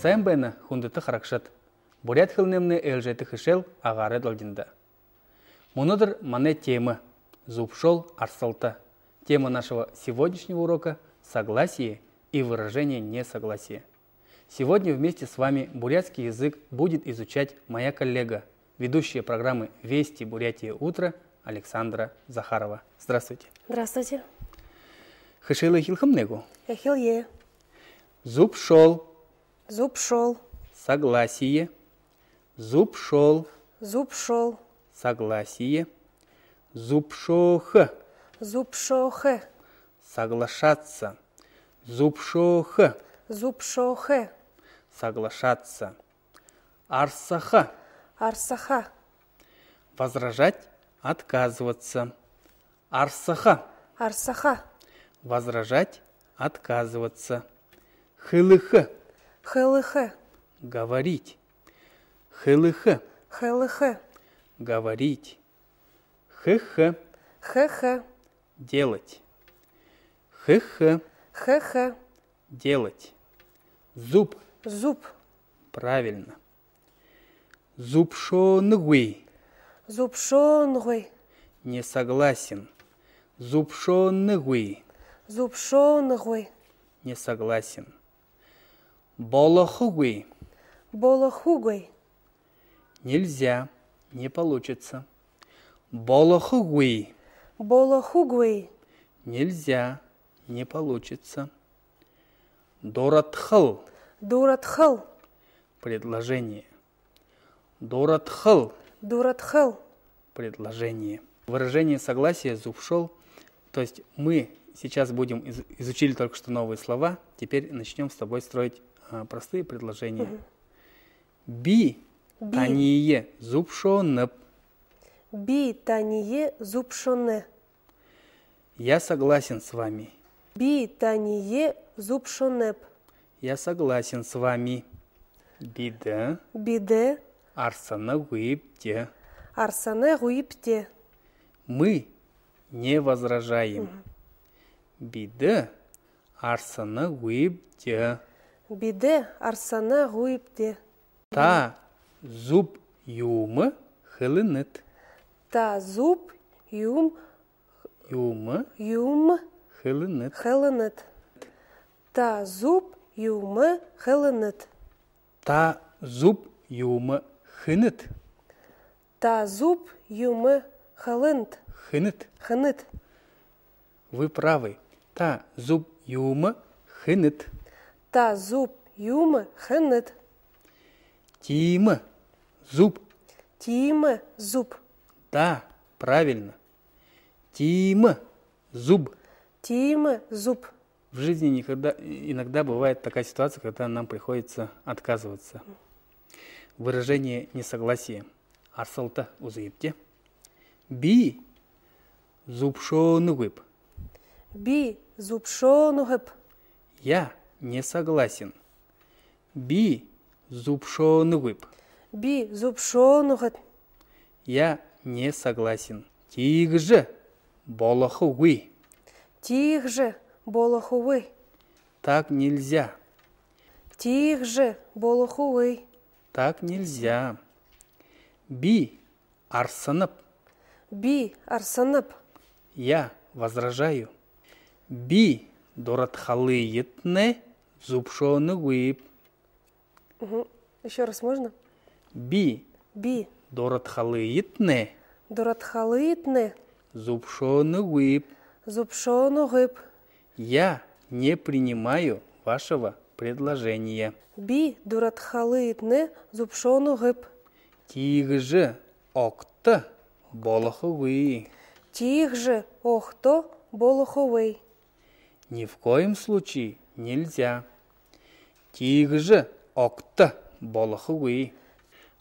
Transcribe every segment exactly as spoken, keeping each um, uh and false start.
Сайн байна, хүндэтэ харагшад! Буряад хэлэнэймнай ээлжээтэ хэшээл агаарай долгиндо. Мүнөөдэр манай темэ — зүбшөөл, арсалта. Тема нашего сегодняшнего урока — согласие и выражение несогласия. Сегодня вместе с вами бурятский язык будет изучать моя коллега, ведущая программы «Вести Бурятия. Утро» Александра Захарова. Здравствуйте. Здравствуйте. Хэшээлээ эхилхэмнай гү? Эхилэе. Зүбшөөл. Зүбшөөл. Согласие. Зүбшөөл. Зүбшөөл. Согласие. Зүбшөөхэ. Зүбшөөхэ. Соглашаться. Зүбшөөхэ. Зүбшөөхэ. Соглашаться. Арсаха. Арсаха. Возражать, отказываться. Арсаха. Арсаха. Возражать, отказываться. Хэлэхэ. Хэлэхэ. Говорить. Хэлэхэ. Хэлэхэ. Говорить. Хэхэ. Хэхэ. Делать. Хэхэ. Хэхэ. Делать. Зүб. Зүб. Правильно. Зүбшөөгүй. Зүбшөөгүй. Не согласен. Зүбшөөгүй. Зүбшөөгүй. Не согласен. Болохогүй. Болохогүй. Нельзя. Не получится. Болохогүй. Болохогүй. Нельзя. Не получится. Дурадхал. Дурадхал. Предложение. Дурадхал. Дурадхал. Предложение. Выражение согласия — зүбшөөл. То есть мы сейчас будем из- изучили только что новые слова. Теперь начнём с тобой строить а, простые предложения. Би таниие зүбшөөнэб. Би таниие зүбшөөнэ. Я согласен с вами. Би таниие зүбшөөнэб. Я согласен с вами. Бидэ. Бидэ. Арсанагүйбди. Арсанагүйбди. Мы не возражаем. Бидэ арсанагүйбди. Бидэ арсанагүйбди. Та зүб юумэ хэлэнэт. Та зүб юм юм юм хэлэнэт. Хэлэнэт. Та зүб юумэ хэлэнэт. Та зүб юумэ хэнэт. Та зүб юумэ хэлэнэт. Хэнэт. Хэнэт. Вы правы. Та зүб юумэ хэнэт. Та зүб юумэ хэнэт. Тиимэ. Зүб. Тиимэ. Зүб. Да, правильно. Тиимэ. Зүб. Тиимэ. Зүб. В жизни никогда, иногда бывает такая ситуация, когда нам приходится отказываться. Выражение несогласия. Арсалта үзыт. Би зүбшөөнэгүйб. Би зүбшөөнэгүйб. Я не согласен. Би зүбшөөнэгүйб. Би зүбшөөнэгүйб. Я не согласен. Тиигэжэ болохогүй. Тиигэжэ болохогүй. Так нельзя. Тиигэжэ болохогүй. Так нельзя. Би арсанаб. Би арсанаб. Я возражаю. Би дурадхалыетнай зүбшөөнэгүйб. Мгм. Ещё раз можно? Би. Би. Дурадхалыетнай. Дурадхалыетнай. Зүбшөөнэгүйб. Зүбшөөнэгүйб. Я не принимаю вашего предложения. Би дурадхалыетнай зүбшөөнэгүйб. Тиигэжэ огто болохогүй. Тиигэжэ огто болохогүй. Ни в коем случае нельзя. Тиигэжэ огто болохогүй.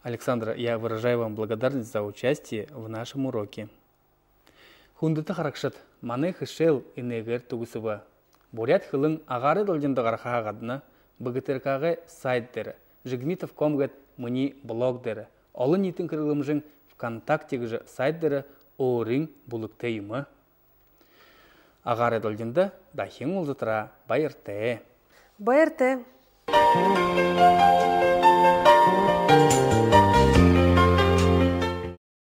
Александра, я выражаю вам благодарность за участие в нашем уроке. Хүндэтэ харагшад, манай хэшээл энээгээр түгэсэбэ. Буряад хэлэн агаарай долгиндо гарахаһаа гадна БГТРК-гай сайт дээрэ, жигмитов ком гээд минии блог дээрэ, олон ниитын хэрэглэмжын ВКонтакте гэжэ сайт дээрэ өөрын бүлэгтэй юм. Агаарай долгиндо дахин уулзатараа баяртай. Баяртай.